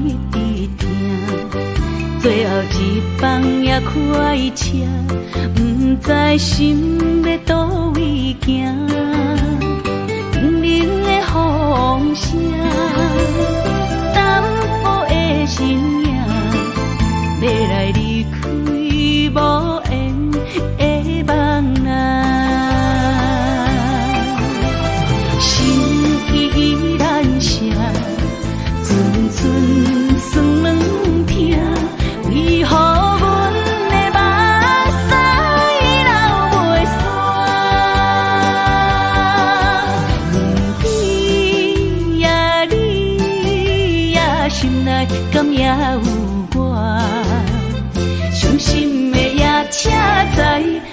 一直疼，最後一班也快車，毋知心欲佗位行。叮鈴的風聲，淡薄的身影，欲來離開無緣的夢啊。心意難捨，陣陣酸軟疼，為何阮的目屎流袂煞？問你呀你呀，心內敢猶有我？傷心的夜車載，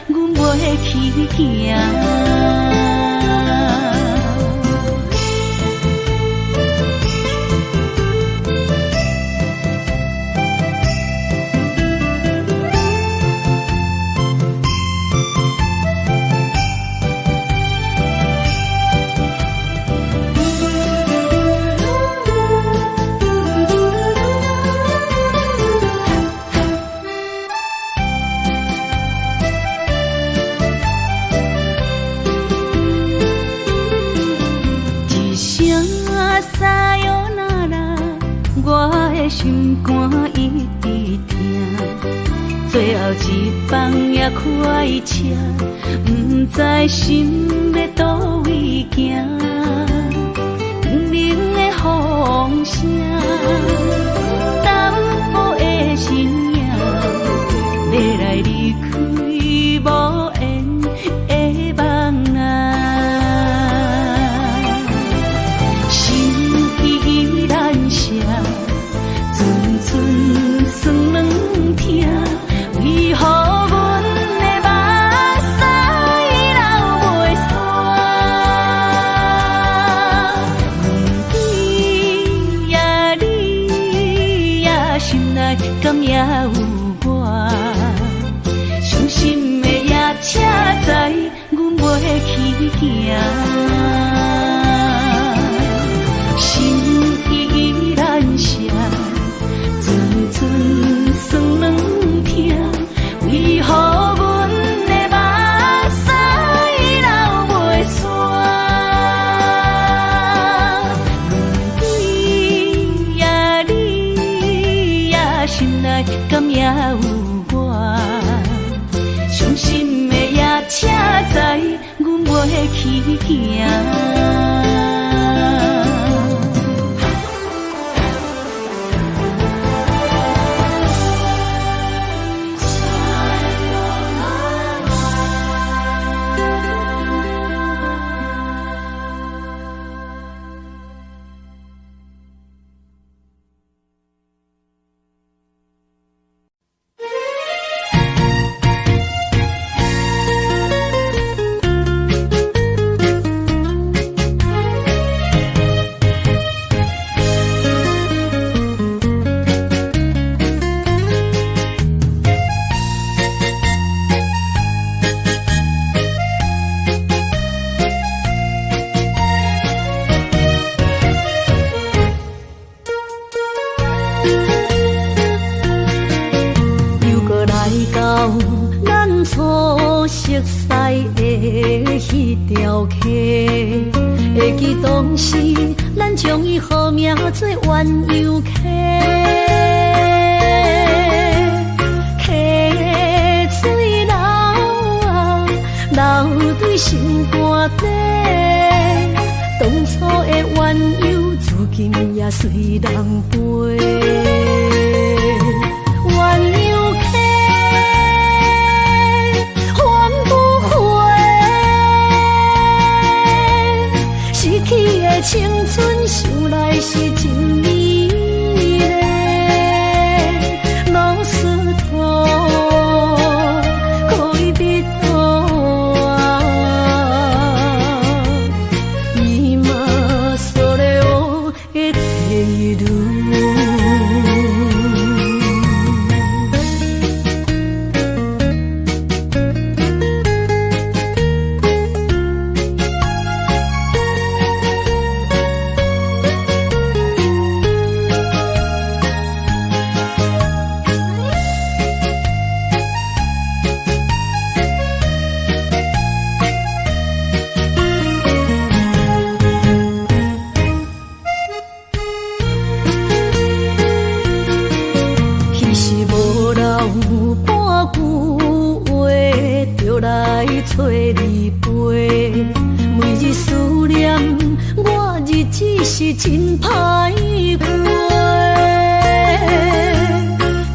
阮袂去行。一聲さよなら，我的心肝一直疼。最後一班也快車，毋知心欲佗位行。叮鈴的風聲，淡薄的身影，欲來離開無緣的夢啊。心意難捨，陣陣酸軟疼，為何阮的目屎流袂煞？問你呀你呀，心內敢猶有我？傷心的夜車載，阮袂去行。心意難捨，陣陣酸軟疼，為何阮的目屎流袂煞？問你呀你呀，心內敢猶有我？傷心的夜車載，阮袂去行。又閣來到咱初熟似的彼條溪，會記當時咱將伊號名做鴛鴦溪，溪水流啊流對心肝底，當初的鴛鴦如今也隨人飛。鴛鴦溪，還不回，失去的青春，想來是真美麗。老石頭，戀人啊，今それを得ている。直思念，我日子是真歹过。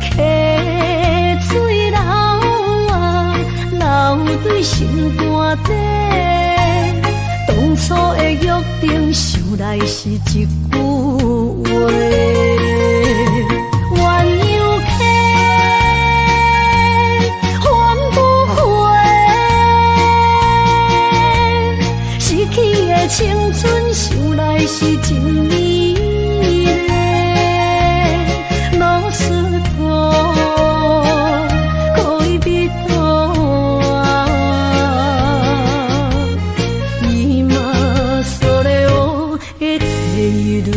溪水流啊，流对心肝底，当初的约定，想来是一句话。鸳鸯溪，还不回，失去的青春，想来是真美丽。ロスト恋人啊，今それを得ている。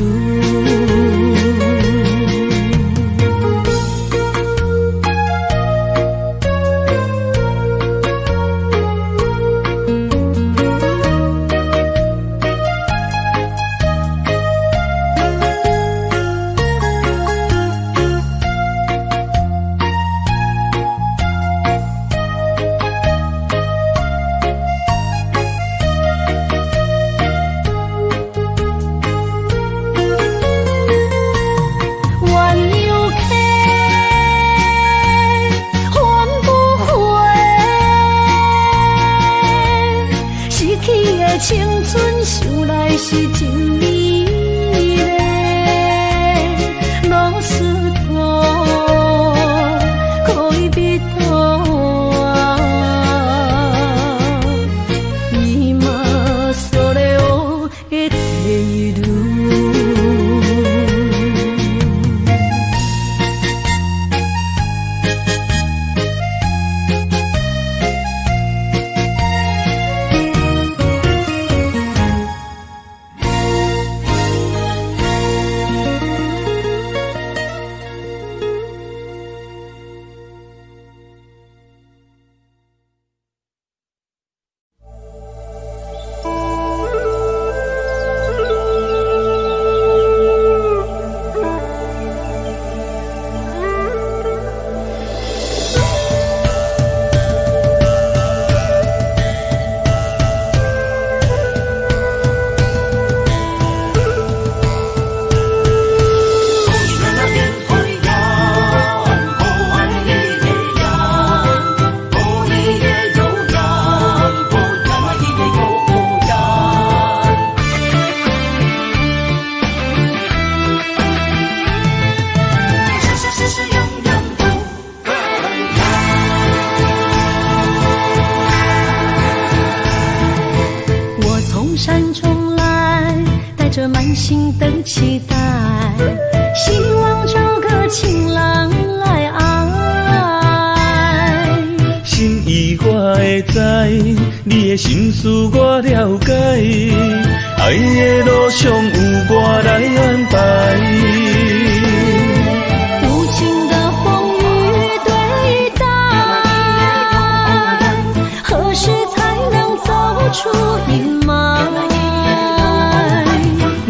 鸳鸯溪，还不回，失去的青春，想来是真美丽。ロスト恋人啊，今それを得ている。我從山中來，帶着滿心的期待，希望找個情郎來愛。心意我會知，你的心思我了解，愛的路上有我來安排。無情的風雨對待，何時才能走出陰霾？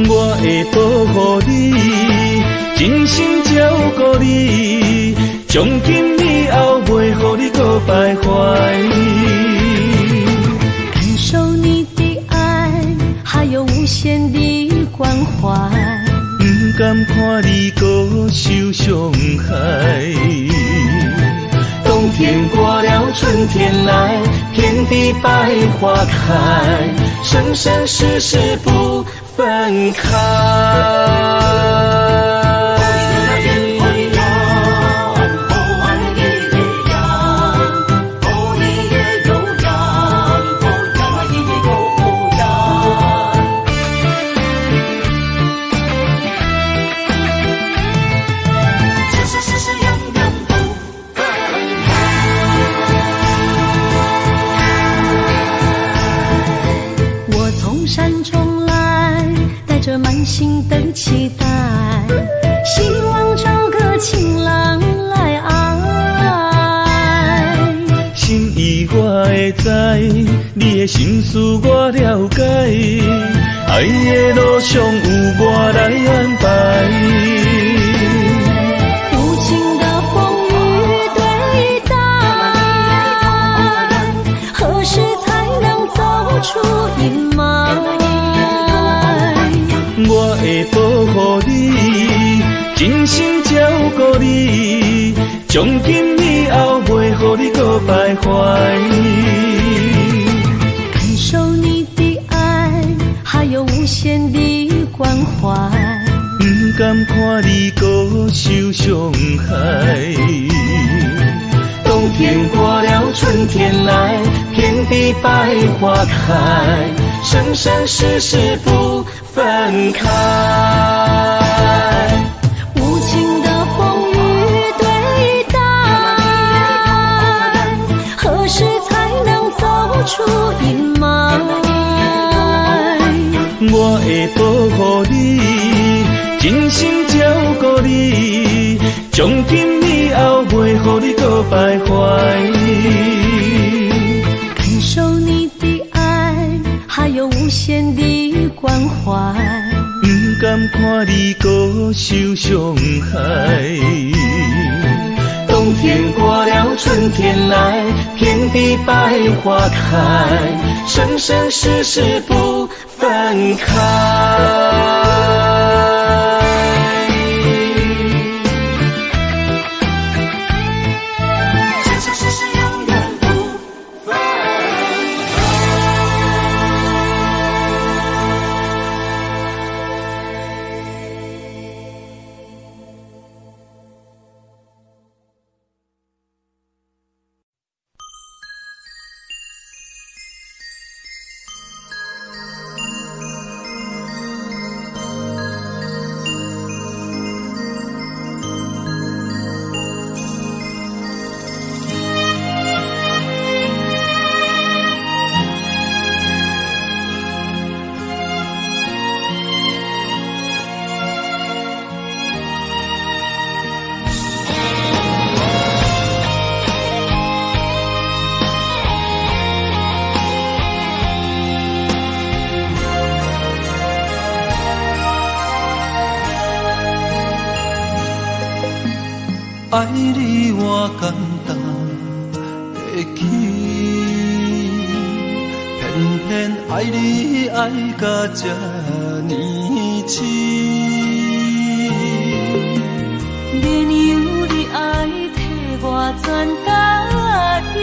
我會保護你，真心照顧你，從今以後袂予你閣徘徊。感受你的愛，還有無限的關懷。不甘看你閣受傷害。冬天過了，春天來，遍地百花開，生生世世不分開。我從山中來，帶着滿心的期待，希望找個情郎來愛。心意我會知，你的心思我了解，愛的路上有我來安排。無情的風雨對待，何時才能走出陰霾？保護你，真心照顧你，從今以後袂予你閣徘徊。感受你的愛，還有無限的關懷。毋甘看你閣受傷害。冬天過了，春天來，遍地百花開，生生世世不分開。無情的風雨對待，何時才能走出陰霾？我會保護你，真心照顧你，從今以後袂予你閣徘徊。感受你的愛，還有無限的關懷。毋甘看你閣受傷害。冬天過了，春天來，遍地百花開，生生世世不分開。生生世世永遠不分開。愛你我感動會起，偏偏愛你愛甲這呢癡。免讓你愛替我全家己，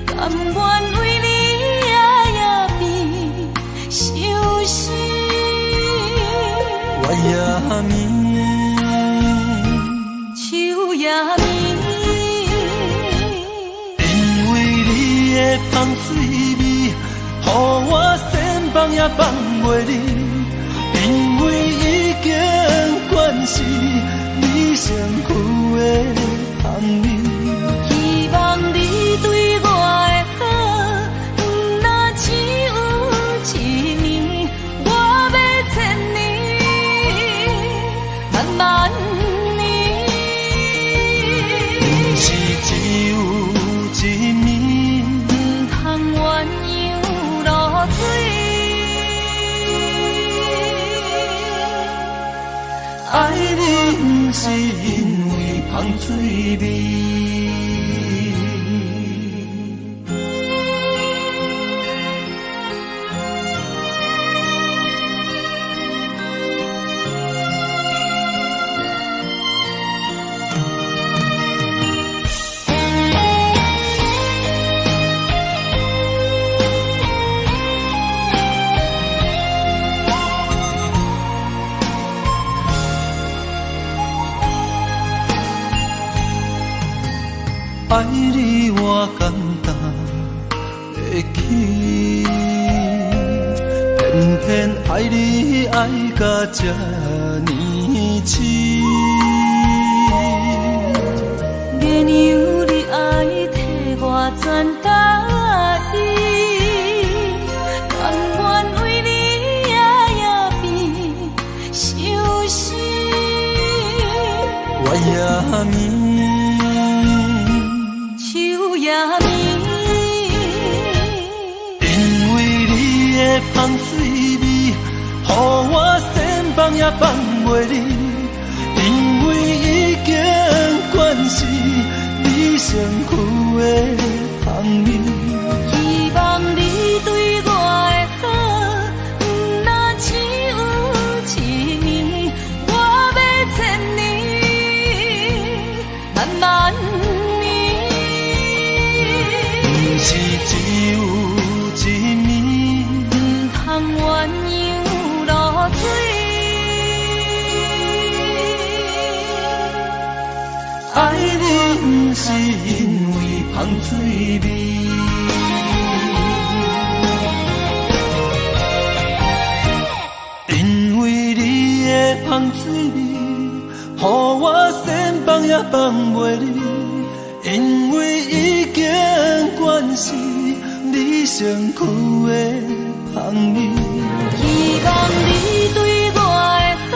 甘願為你夜夜變相思。月也暝，秋也暝，因為你的香水味，予我千放也放袂離。因為已經慣是你身軀的香味。希望你對我的好，毋若只有一暝，我欲千年，萬萬年。毋是只有一暝，毋通鴛鴦落水。愛你毋是因為香水味。愛你我感動會起，偏偏愛你愛甲這呢癡。免讓你愛替我全家己，甘願為你夜夜變相思。月也暝，秋也暝，因為你的香水味，予我千放也放袂離。因為已經慣是你身軀的香味。希望你對我的好，毋若只有水味。因为你的香水味，予我仙放也放袂离。因为已经惯是你身躯的香味。希望你对我的好，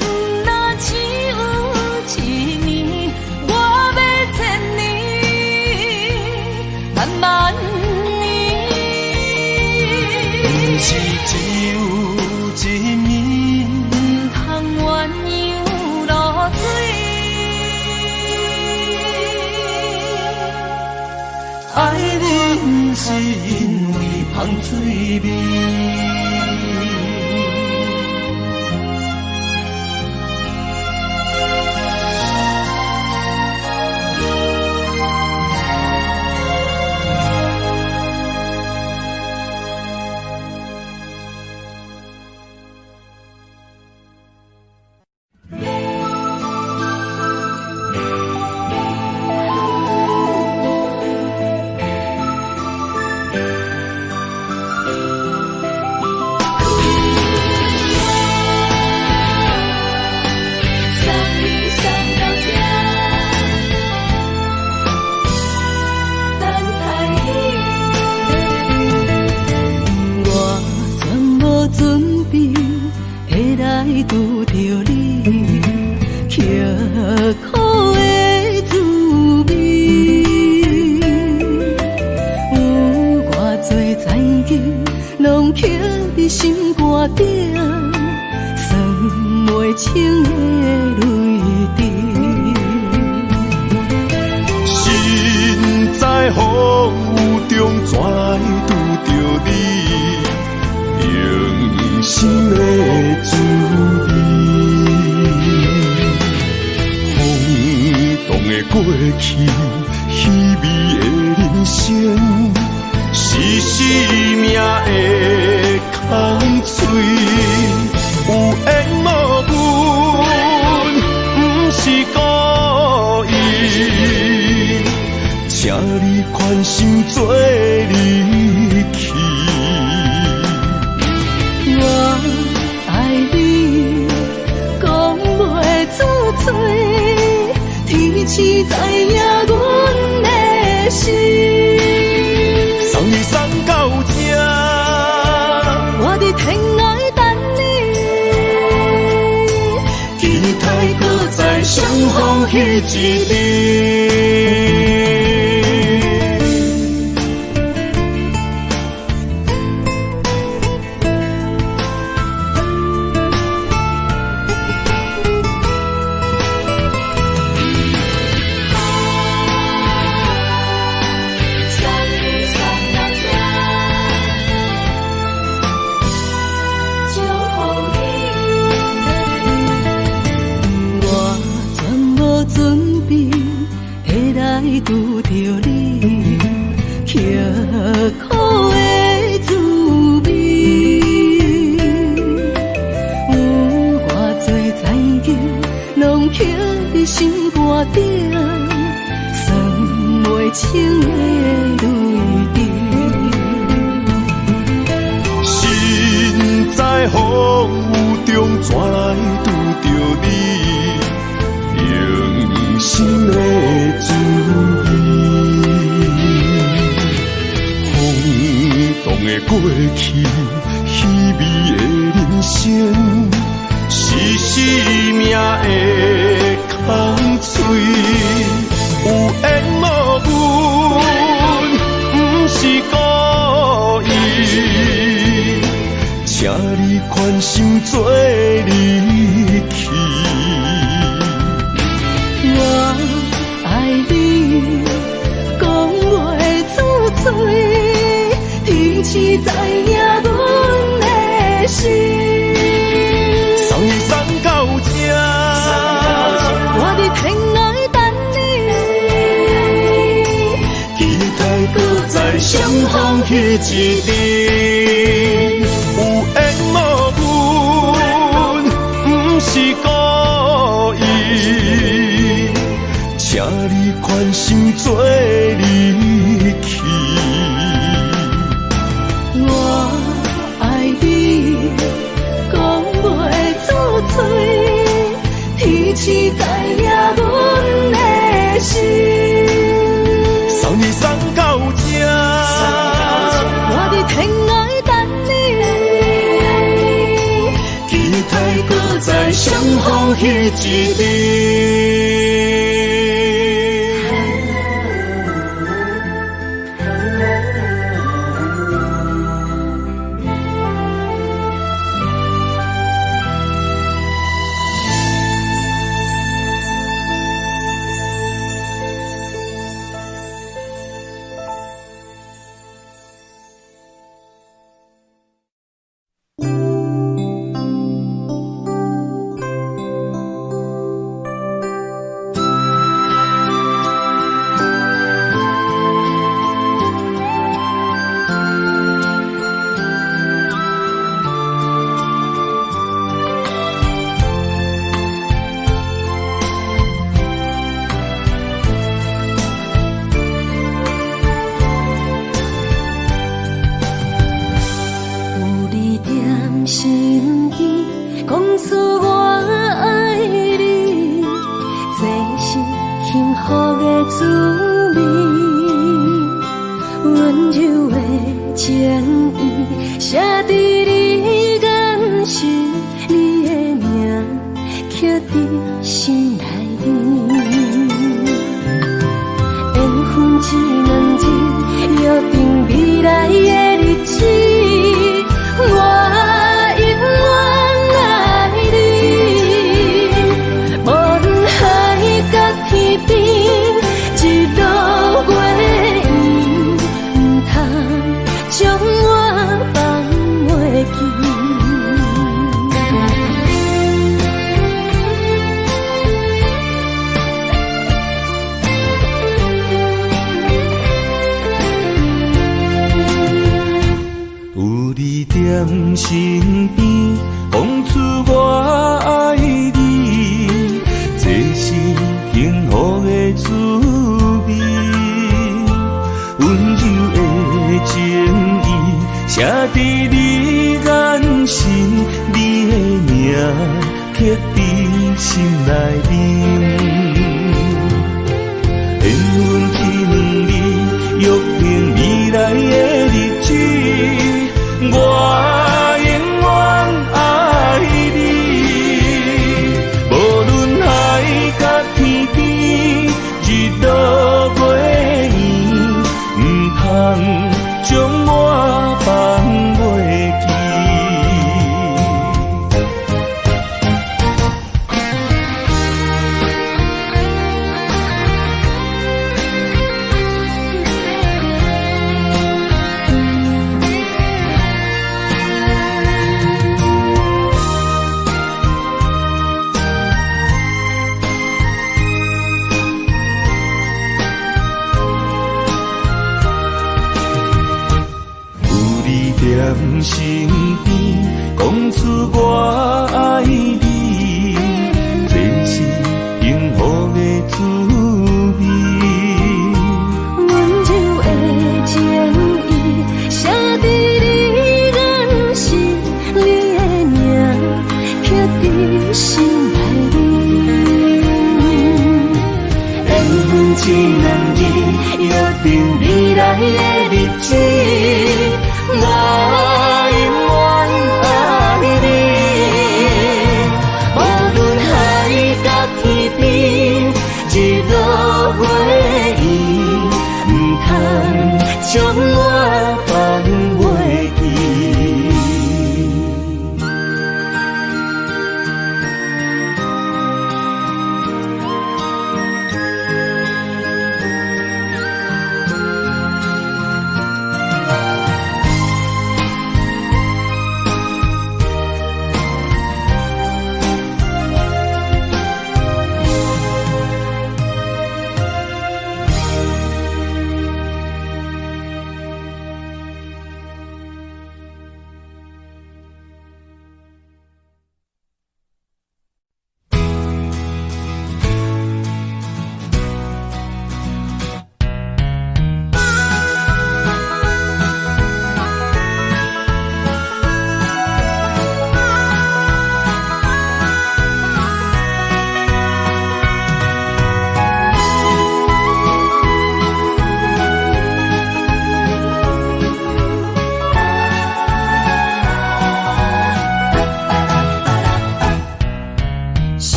毋若只有一暝，我欲千年，万万年。毋是只有一暝，毋通鸳鸯落水。爱你毋是因为香水味。拄著你，刻苦的滋味，有偌济残疾，拢刻伫心肝顶，算袂清的泪滴。身在风雨中，怎会拄著你？用心的滋味，风动的过去，稀微的人生，是生命的空嘴。有缘无分，不是故意，请你宽心做离去。我爱你，讲袂出嘴，天时知影阮的心。送你送到这，我伫天涯等你，期待阁再相逢彼一日。拄著你，刻苦的滋味，有偌济残疾，拢刻伫心肝顶，算袂清的泪滴。身在风雨中，怎会拄著你？用心的滋味，风动的过去，稀微的人生，是生命的空嘴。有缘无分，不是故意，请你宽心做离去。我爱你，讲袂出嘴，天时知影阮的心。送你送到这，我伫天涯等你，期待阁再相逢彼一日。有缘无分，不是故意，请你宽心做离知影阮的心。送你送到這，我佇天涯等你。期待閣再相逢彼一日。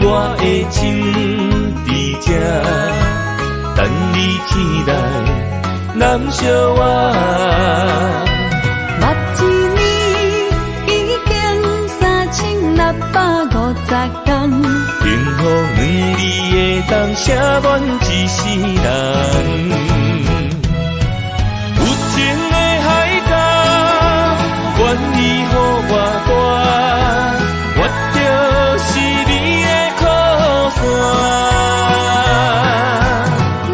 我的心佇這，等你起來攬惜我。捌一年已經3650天，幸福兩字會當寫滿一世人。有情的海角，願意予我大，我就是你的靠山。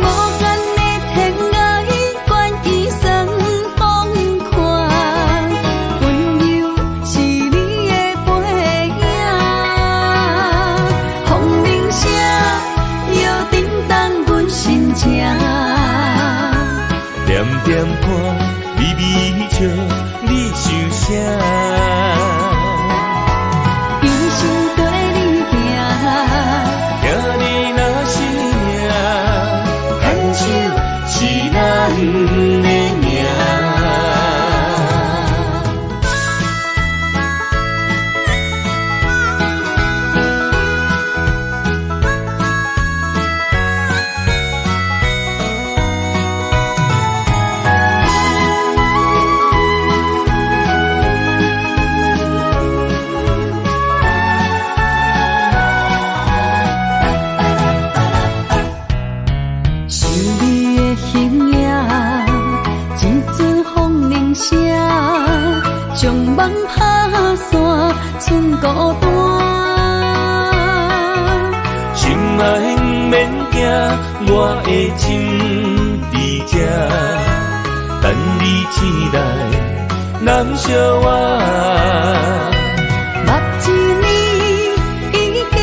無限的天涯，願意算風寒，溫柔是你的背影，風鈴聲又震動阮心情。點點看，微微笑，你想啥？一生綴你行，听你若是命，牵手是咱的命。想你的形影，一阵風鈴聲，將夢拍散，剩孤單。心愛毋免驚，我的心佇這，等你起來攬惜我。捌一年已經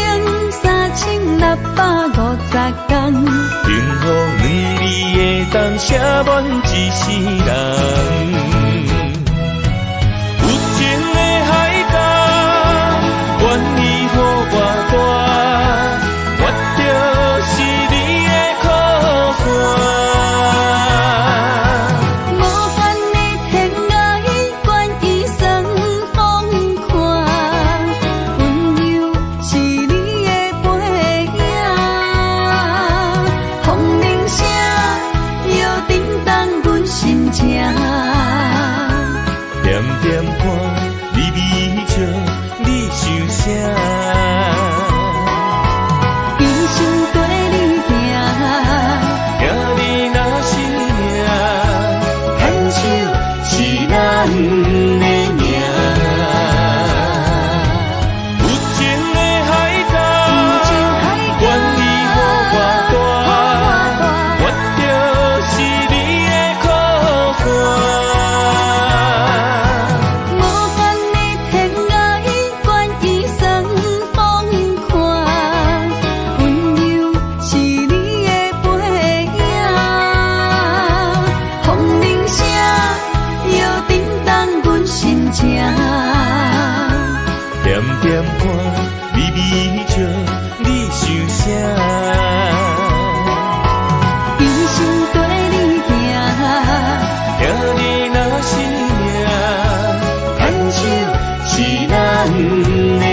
3650天，幸福兩字會當寫滿一世人。有情的海角，願意予我大，我就是你的靠山。無限的天涯，願意算風寒，溫柔是你的背影，風鈴聲又震動阮心情。點點看，微微笑，你想啥？一生綴你行，听你若是命，牵手是咱的命。有情的海角，願意予我大，我就是你的靠山。無限的天涯，願意算風寒，溫柔是你的背影，風鈴聲又震動阮心情。點點看，微微笑，你想啥？一生綴你行，聽你若是命，牽手是咱的命。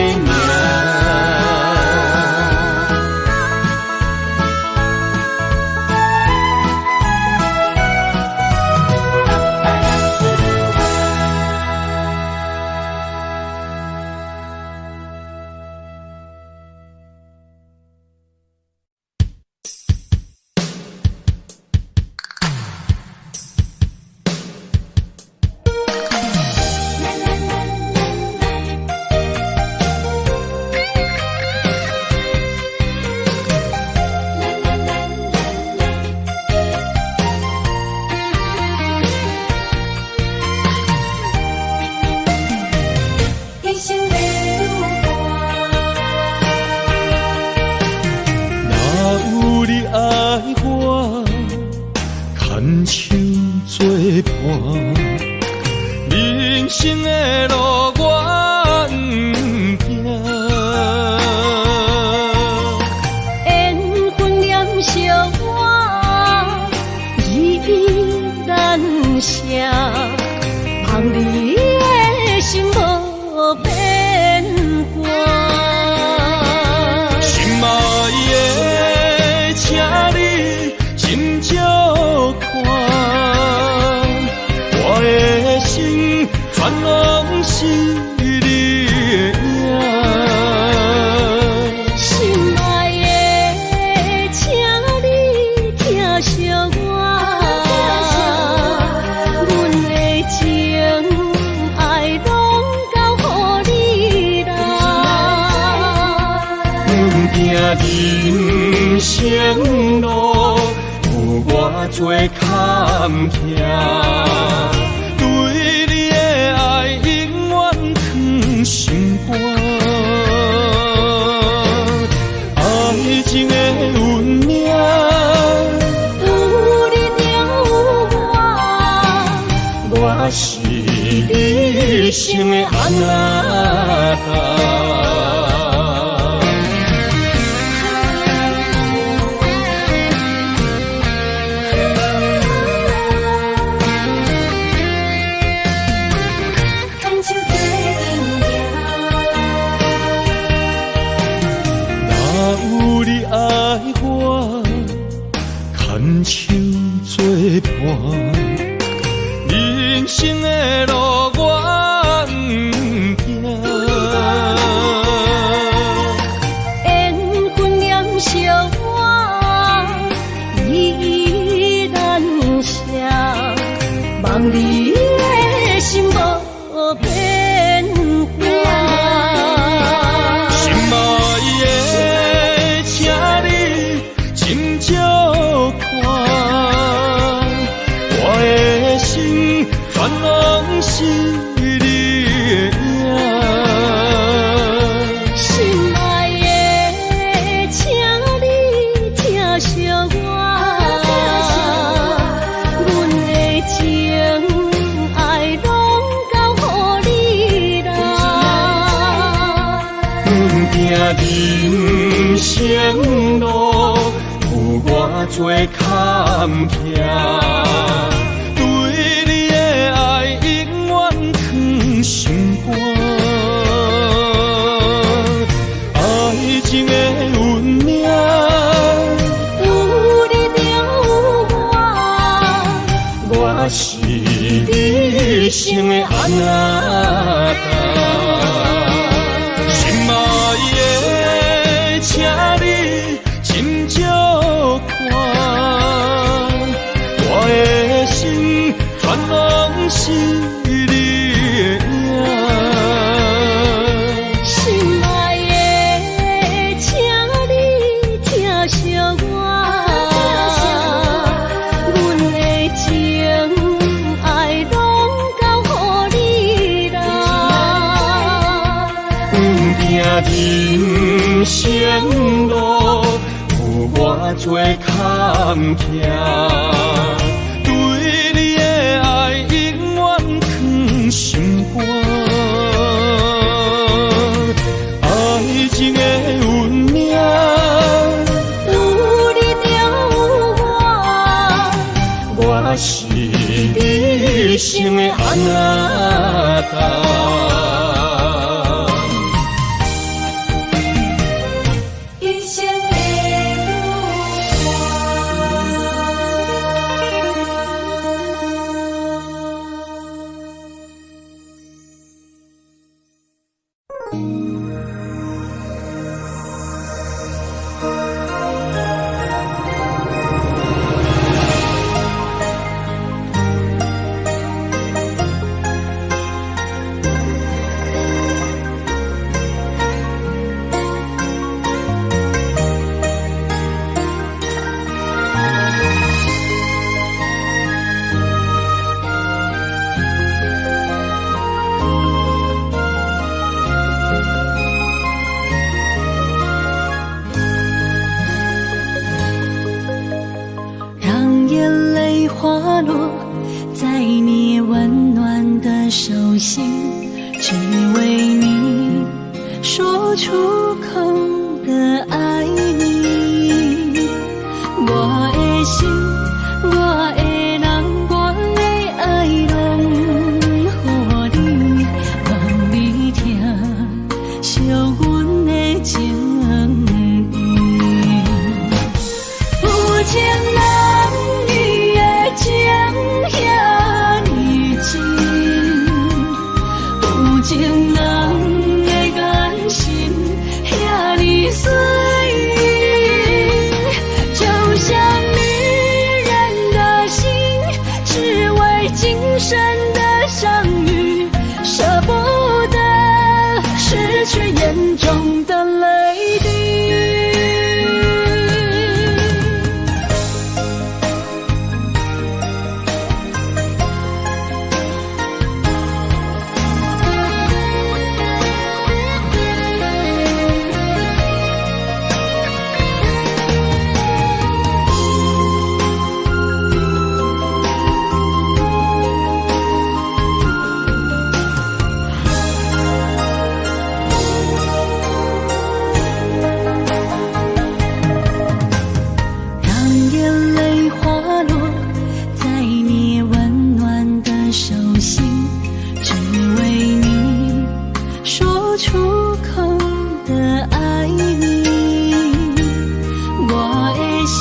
一生的旅伴。若有你愛我，牽手做伴，人生的路我毋驚。緣分念惜我，依依難捨，望你的心無變卦。是你的影。心爱的，请你疼惜我，阮的情爱攏交予你啦。阮行人生路，有偌济坎坷，对你的爱永远藏心肝。爱情的运命，有你就有我，我是你一生的阿那达。牵手做阵行。若有你爱我，牵手作伴，人生的路我不惊。缘分念惜我，依依难舍，望你的心无变化。心爱的，请你斟酌看，我的心全拢是你的影。心爱的，请你疼惜我，阮的情爱攏交予你啦。阮行人生路，有偌济坎坷，对你的爱永远藏心肝。爱情的运命，有你就有我，我是你一生的阿那达。心爱的，请你斟酌看，我的心全拢是你的影。心爱的，请你疼惜我，阮的情爱攏交予你啦。阮行人生路，有偌济坎坷，对你的爱永远藏心肝。爱情的运命，有你就有我，我是你一生的阿那达。人生的旅伴。让眼泪滑落在你温暖的手心，只为你说出口的爱你。我的心，我的人，我的爱，拢予你，望你疼惜阮的情意。有情人伊的情遐呢真，有情人的眼神遐呢媠，就像女人的心，只為今生的相遇，捨不得失去眼中的淚滴。讓眼淚滑落在你溫暖的手心，只為你說出口的愛你。我的心，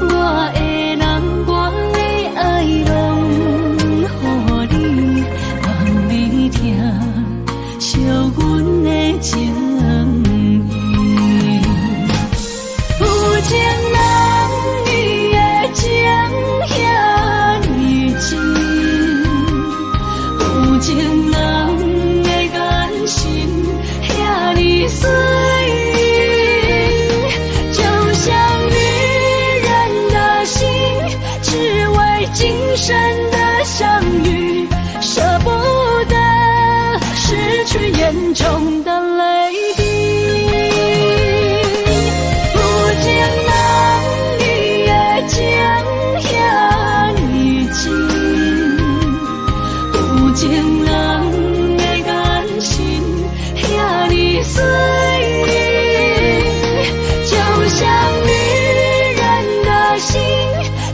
我的人，我的愛攏予你，望你疼惜阮的情意。有情人伊的情遐呢真，有情人的眼神遐呢媠，就像女人的心，只為今生的相遇，捨不得失去眼中的淚滴。有情人伊的情遐呢真，有情人的眼神遐呢媠，就像女人的心，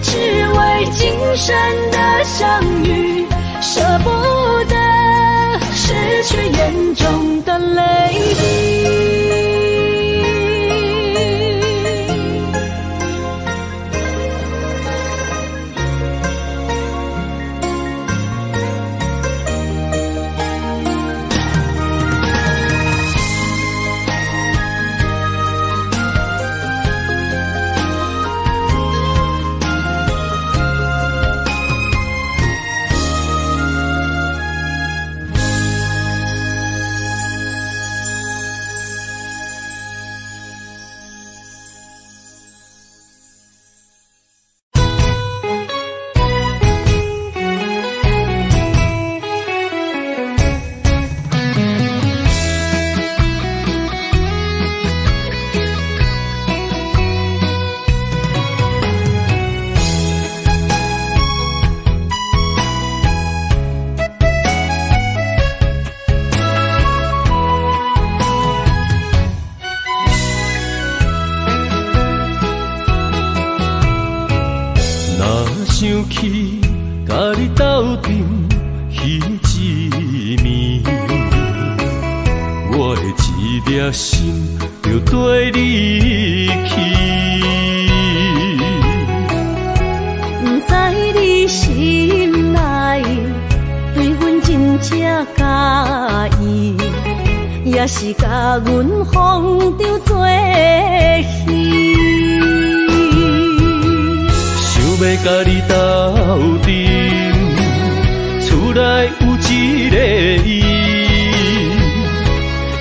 只為今生的相遇，捨不得失去眼中的淚滴。若想起佮你鬥陣彼一暝，我的一粒心就綴你去。不知你心內對阮真正佮意，也是共阮放當做戲。想欲佮你鬥陣，厝內有一個伊，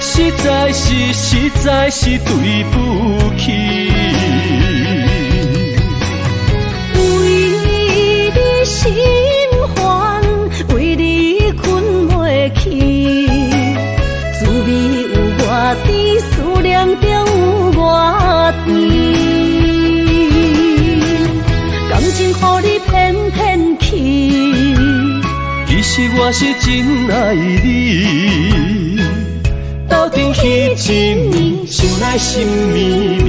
實在是對不起。為你心煩，為你睏袂去，滋味有偌甜，思念中有偌甜。感情予你騙騙去，其實我是真愛你，鬥陣彼一暝，想來心綿綿。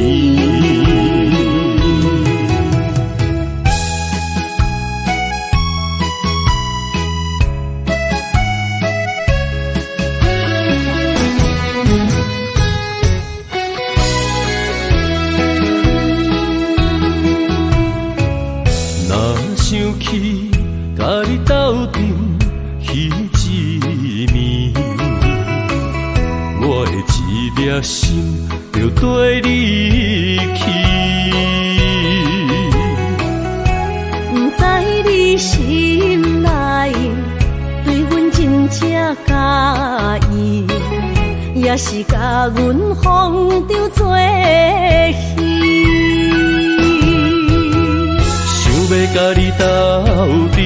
若想起佮你鬥陣彼一暝，粒心就綴你去。毋知你心內對阮真正佮意，抑是共阮風中做戲。想欲共你鬥陣，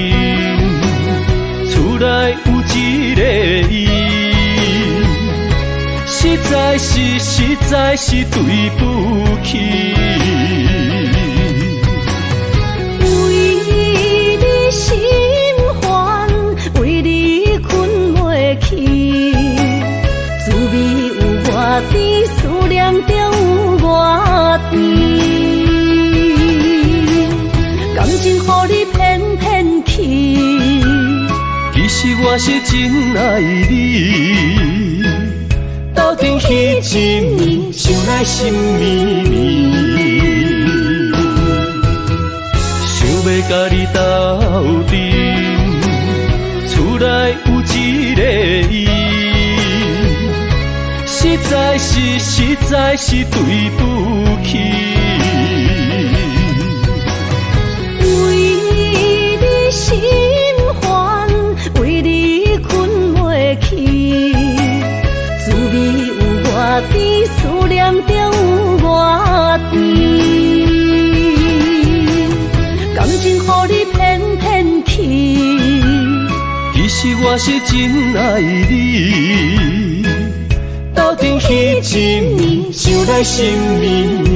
厝內有一个伊，實在是實在是對不起。為你心煩，為你睏袂去，滋味有偌甜，思念中有偌甜。感情予你騙騙去，其實我是真愛你，鬥陣彼一暝，想來心綿綿。想欲共你鬥陣，厝內有一个伊，實在是實在是對不起。為你心煩，為你睏袂去，滋味有偌甜，思念中有偌甜。感情予你騙騙去，其實我是真愛你，鬥陣彼一暝，想來心綿綿。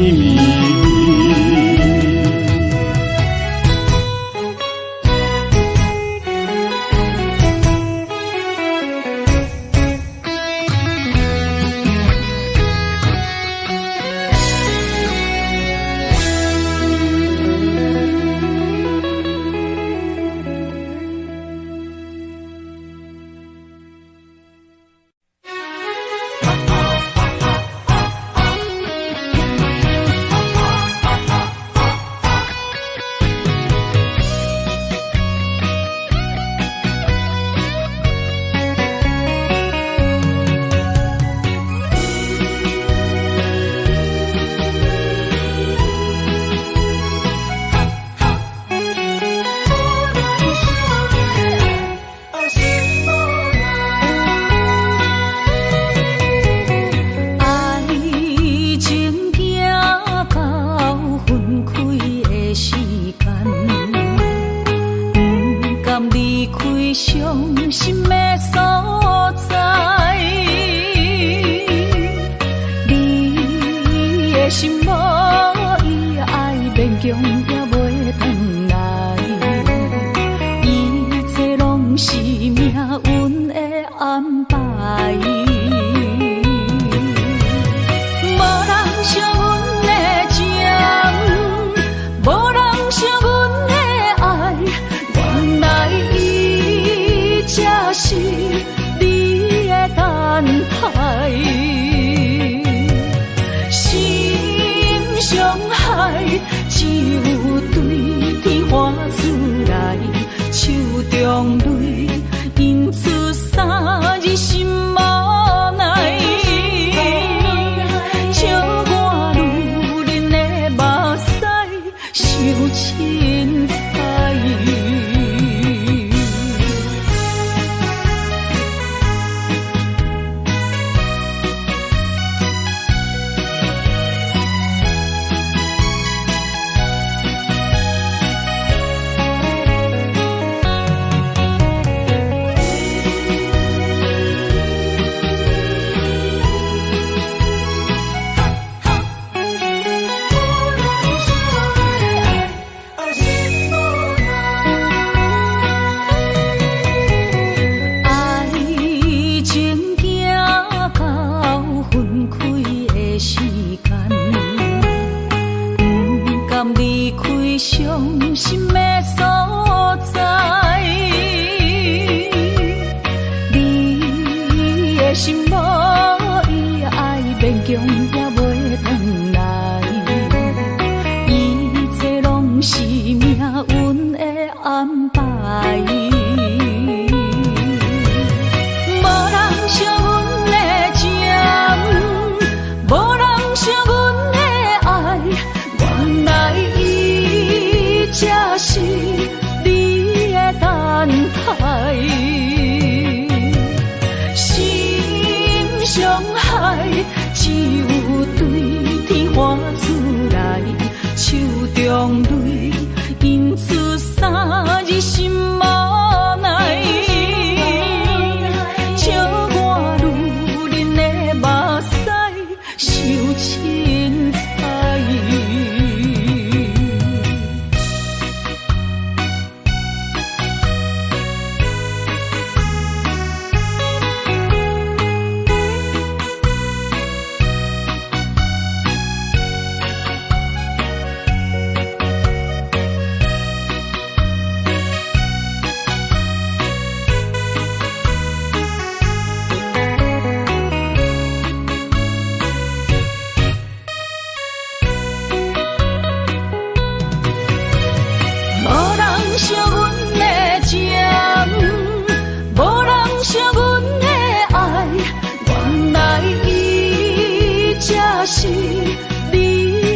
只有對天喊出來，手中淚印出三字心無奈。笑我女人的目屎傷凊彩。無人惜阮的情，無人惜阮的愛，原來伊才是你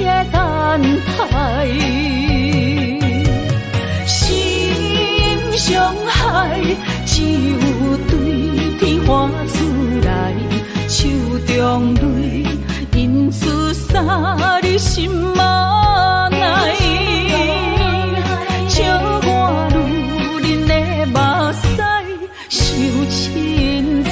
的等待。心傷害，只有對天喊出來，手中淚印出三字心無奈。笑我女人的目屎傷凊彩。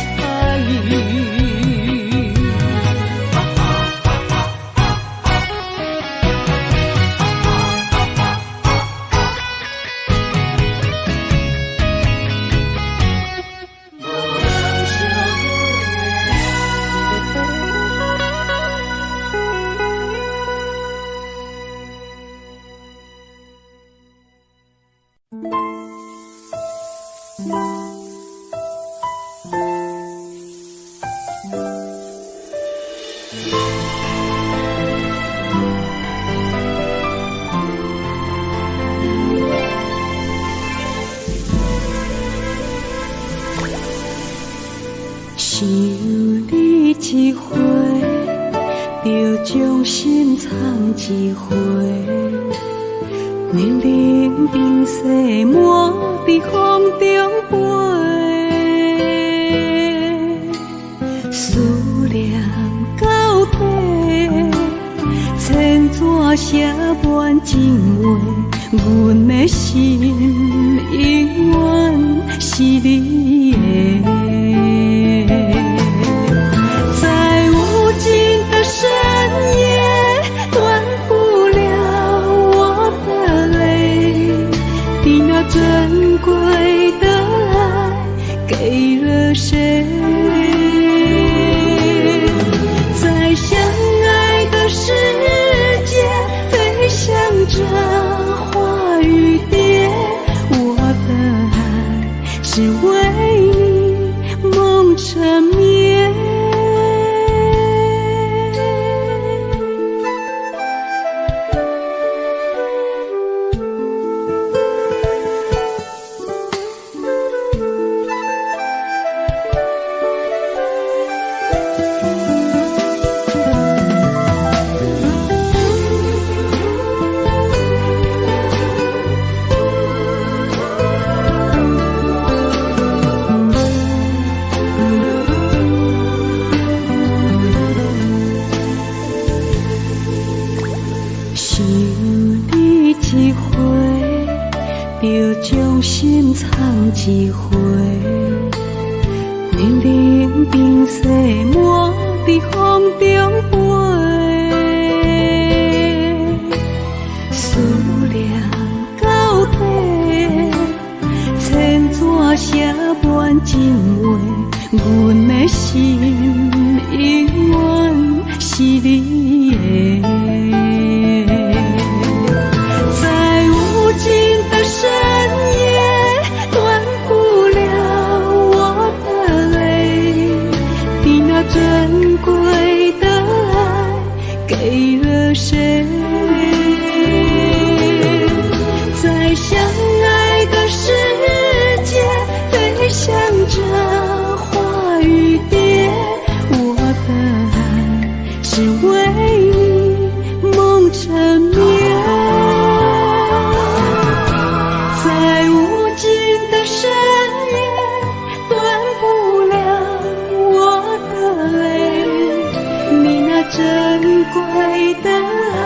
想你一回，就將心藏一回，年齡冰雪滿佇風中飛，思念到底，千紙寫滿情話，阮的心永遠是你的。在無盡的深夜，斷不了我的淚，你那珍貴的愛給了誰？在相愛的世界，飛翔着花與蝶，我的愛是為你夢成眠。想你一回，就將心藏一回，年齡冰雪滿佇風中飛，思念到底，千紙寫滿情話，阮的心永遠是你的。在無盡的深夜，斷不了我的淚，你那珍貴的愛給了誰？在相愛的世界，飛翔着花與蝶，我的愛是為你夢成眠。在無盡的深夜，斷不了我的淚，珍貴的愛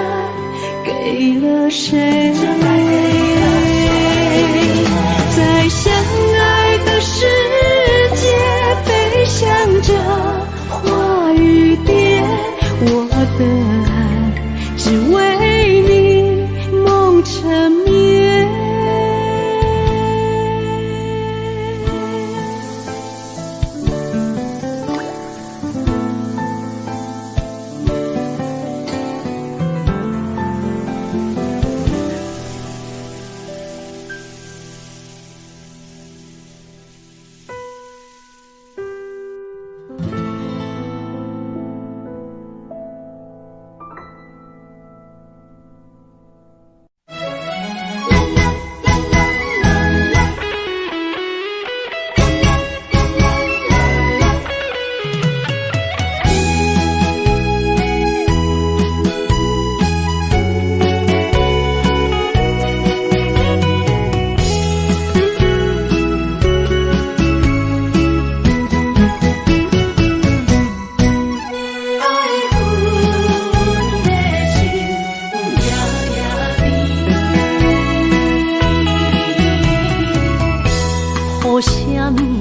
給了誰？在相愛的世界飛翔着花與蝶，我的愛只為你夢成眠。我的人，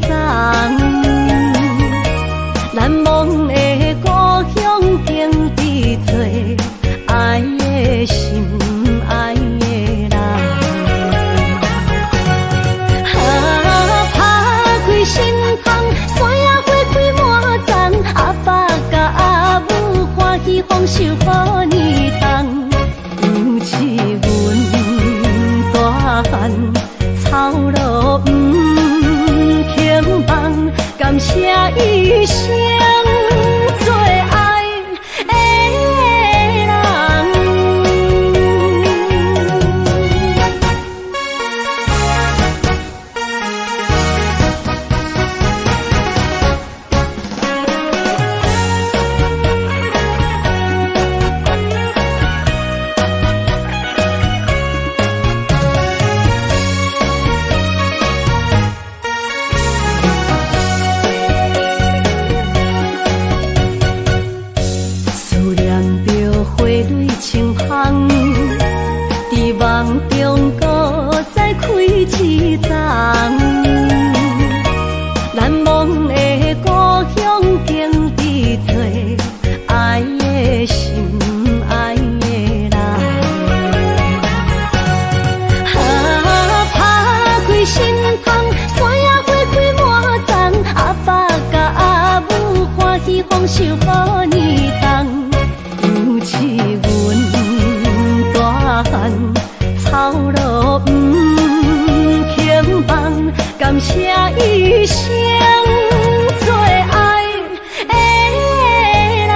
欉。难忘的故乡，坚持做爱的心爱的人。啊，拍开心窗，山野花开满丛，阿爸佮阿母欢喜丰收予年冬。犹似阮大汉，操劳毋肯放，感谢一生最爱的人。思念著花蕊青芳，伫梦中阁再开一丛。难忘的故乡，坚持做爱的心爱的人。啊，拍开心窗，山野花开满丛，阿爸佮阿母欢喜丰收予年冬。犹似阮大汉，操劳毋肯放，感谢一生最爱的人。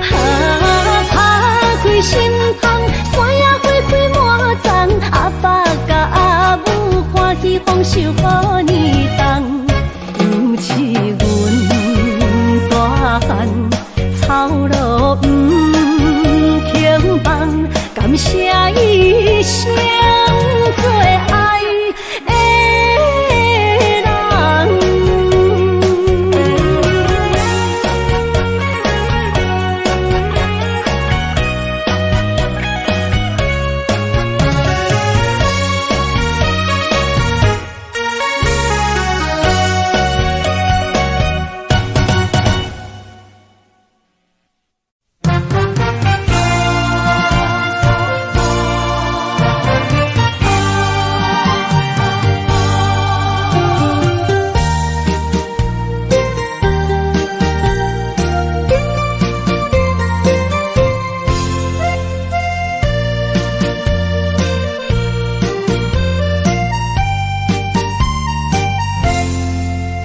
啊，拍开心窗，山野花开满丛，阿爸佮阿母欢喜丰收予年冬。犹似阮大汉，操劳毋肯放，感谢一生最爱的人。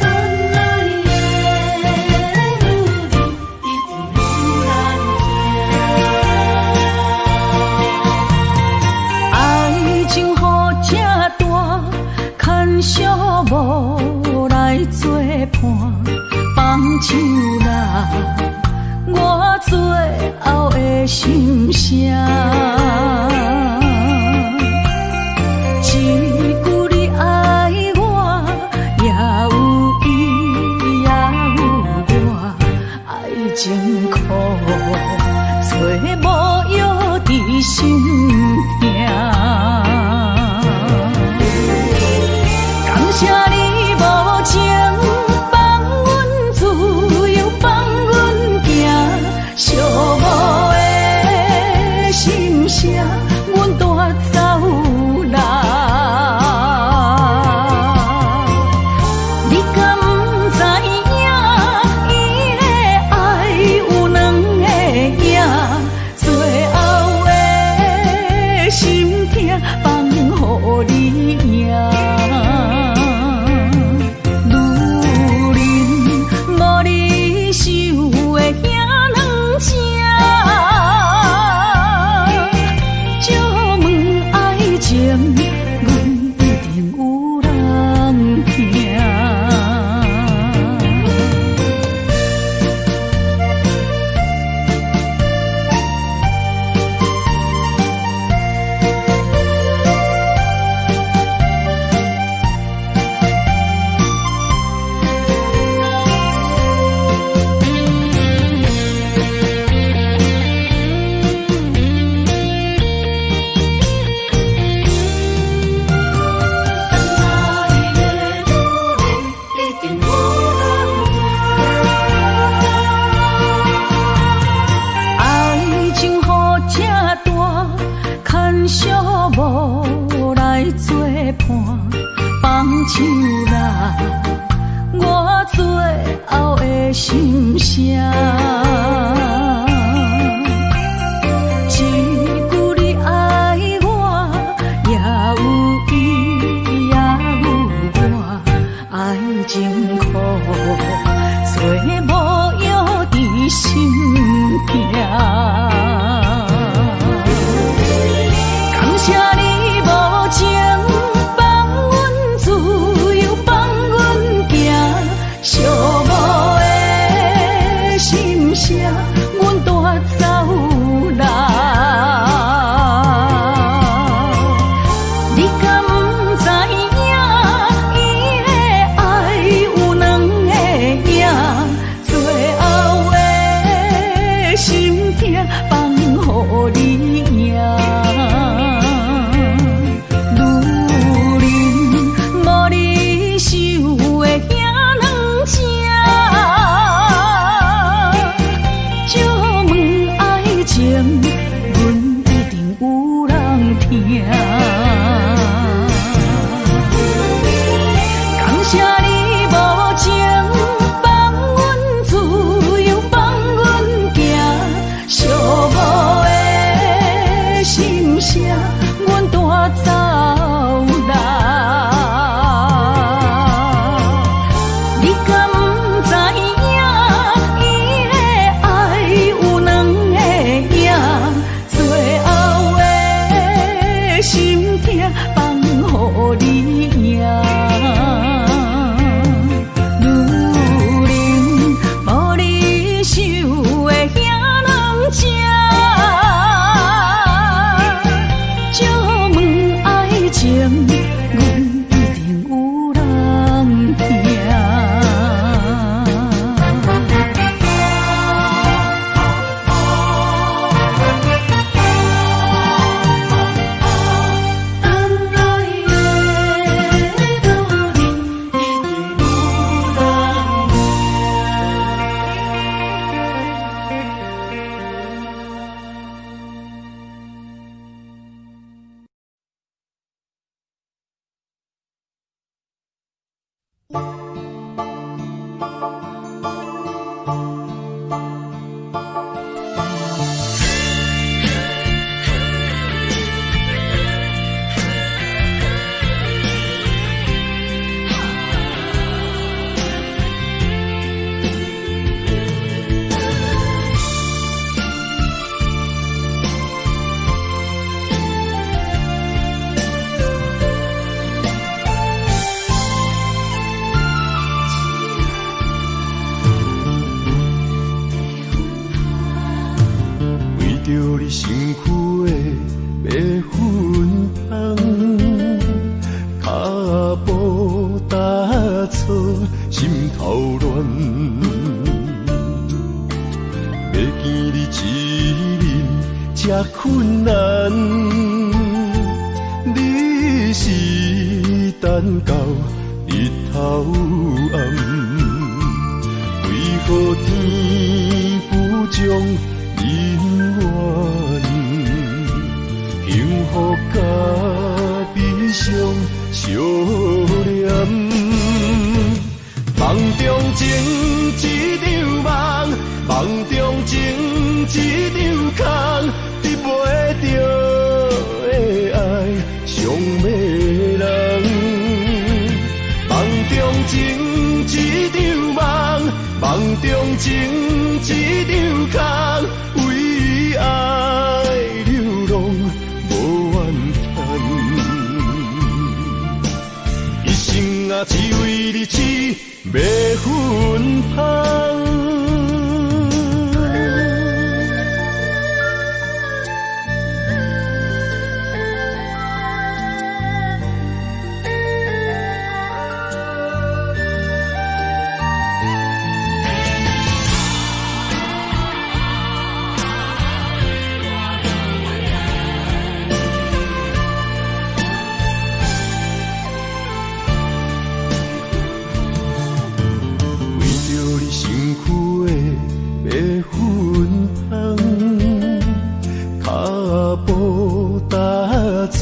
等来的女人一定愈难行。爱情予这大，牵小无来作伴，放手啦，我最后的心声。一句你爱我，也有伊，也有我，爱情苦，找无药治心疼。感谢你无情，放阮自由，放阮行，寂寞的心声，唱啦，我最後的心聲。一句你愛我，也有伊，也有我，愛情苦，找無藥治心痛。感謝你無情，放阮自由，放阮行，寂寞的心聲，阮帶走啦。你敢知影？伊的愛有兩个影，最後的心痛放予你贏。女人無你想的遐軟情，借問愛情，阮一定有人疼。感謝你無情，放阮自由，放阮行，寂寞的心聲，阮帶走啦。你敢知影？伊的愛有兩個影，最後的心痛放予你贏。女人無你想的遐軟情，借問愛情，阮一定有人疼。等來的女人一定有人為著你身軀的白粉香，跤步踏錯，心頭亂。欲見你一面這困難，你是等到日頭暗，為何天不將姻緣，幸福佮悲傷相連。夢中情一場夢，夢中情一場空，得袂著的愛傷迷人。夢中情一場夢，夢中情一場空，為愛流浪無怨嘆，一生啊只為你痴迷芬芳。為著你身軀的白粉香，跤步踏錯，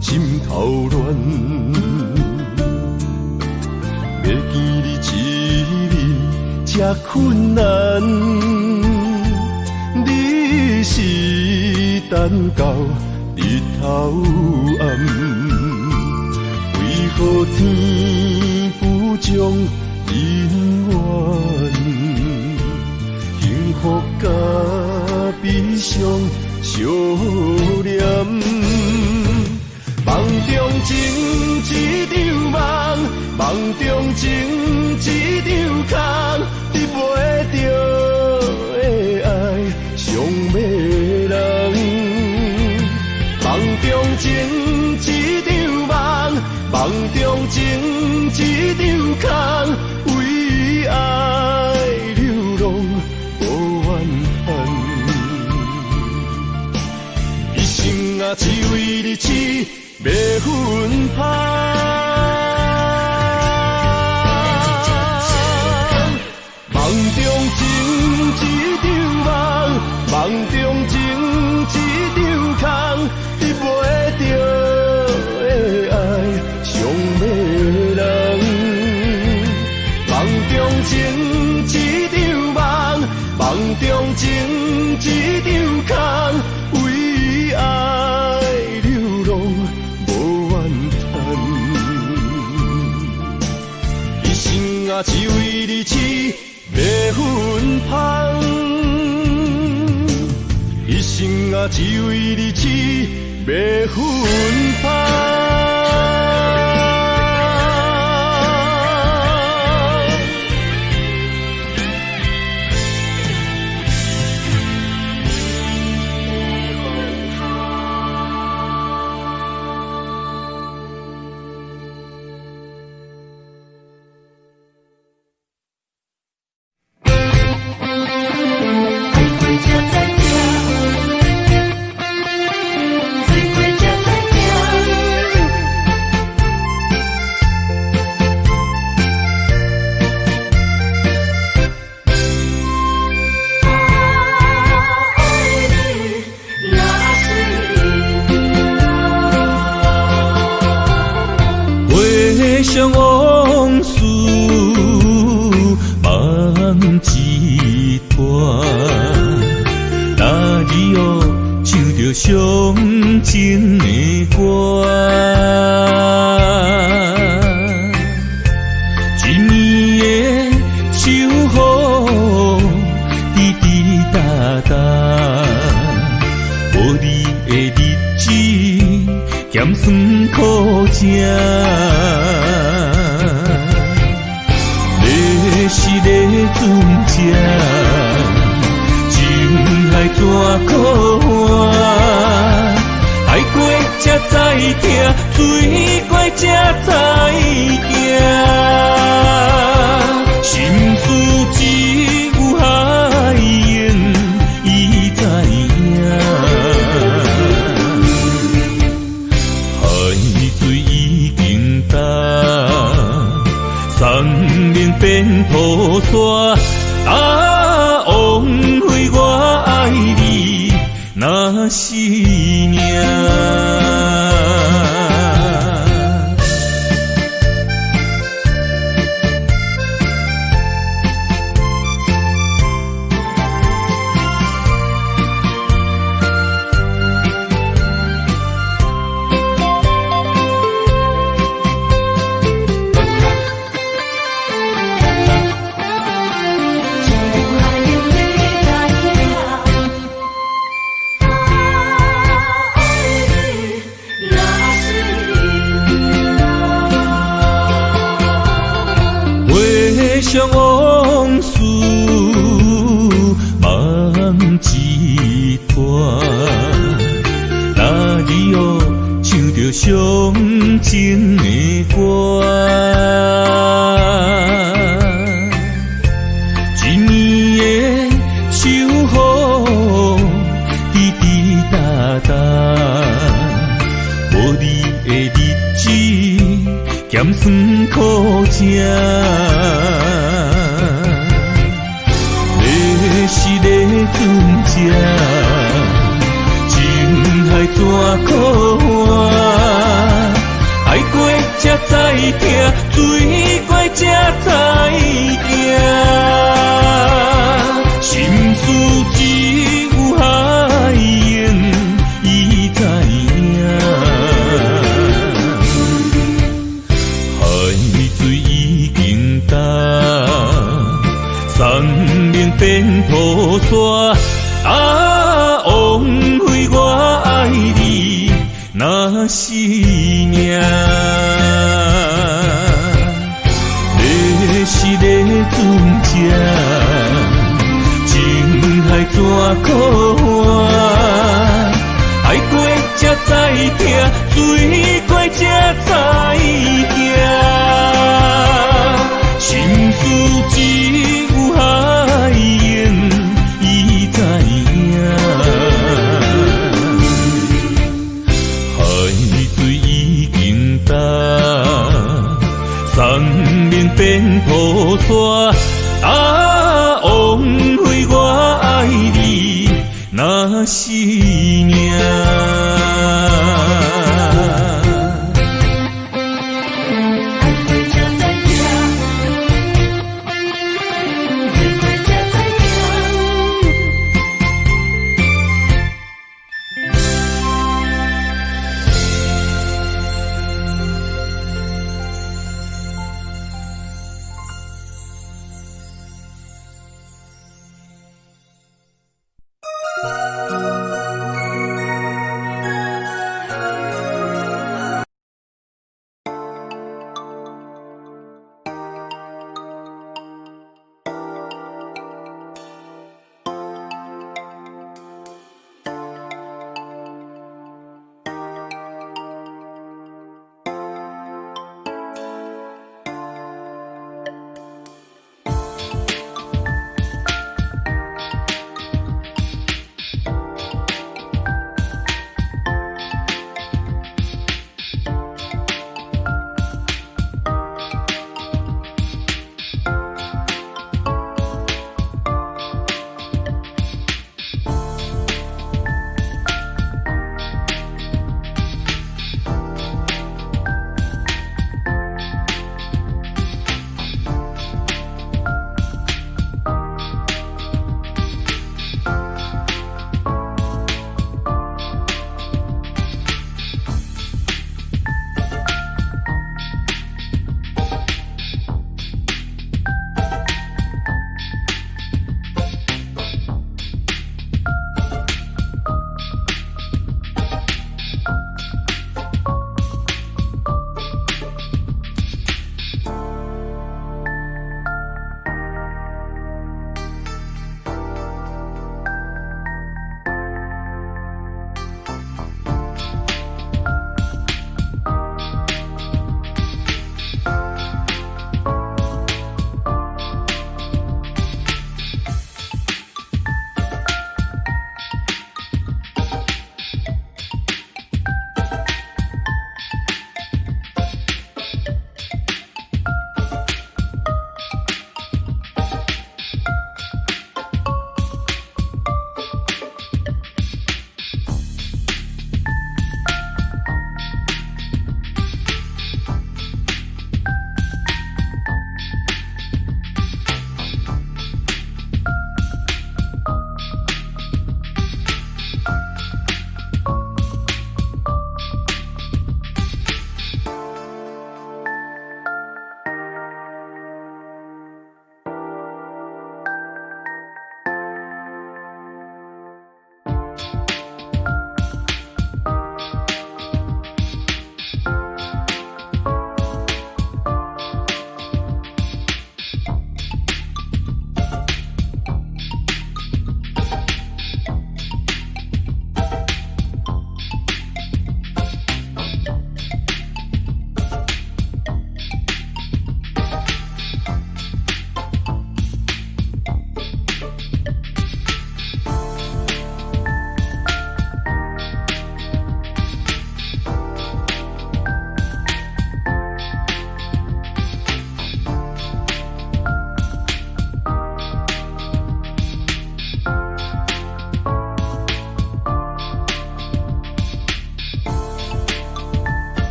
心頭亂。這困難。你是等到日頭暗，為何天不將姻緣？幸福佮悲傷相連。夢中情一場夢，夢中情一場空，得袂著的愛傷迷人。夢中情一場夢，夢中情一場空，為愛流浪無怨恨。一生啊，只為你痴迷芬芳。夢中情一場夢，夢中情一場空，得袂著的愛傷迷人。夢中情一場夢，夢中情一場空，為愛流浪無怨嘆。一生啊，只為你痴迷芬芳。一生啊，只為你痴迷芬芳。回想往事，梦一段。那日哦，唱著伤情的歌，一暝的秋雨，滴滴答答，无你的日子，咸酸苦食。是咧船只，情海怎苦换？爱过才知疼，水过才知行。心事只有海鹰伊知影，海水已经干。山岭变土沙，啊，枉费我爱你若是命。想往事，梦一段。那日哦，唱著伤情的歌，一暝的秋雨，滴滴答答，无你的日子，咸酸苦食。是咧船只，情海怎苦换？爱过才知疼，水过才知行。若是命。你是咧船只，情海怎可换？愛過才知疼，醉過才知驚。心事只有海湧伊知影。海水已經乾，山盟變土沙。啊，枉費我愛你，若是命。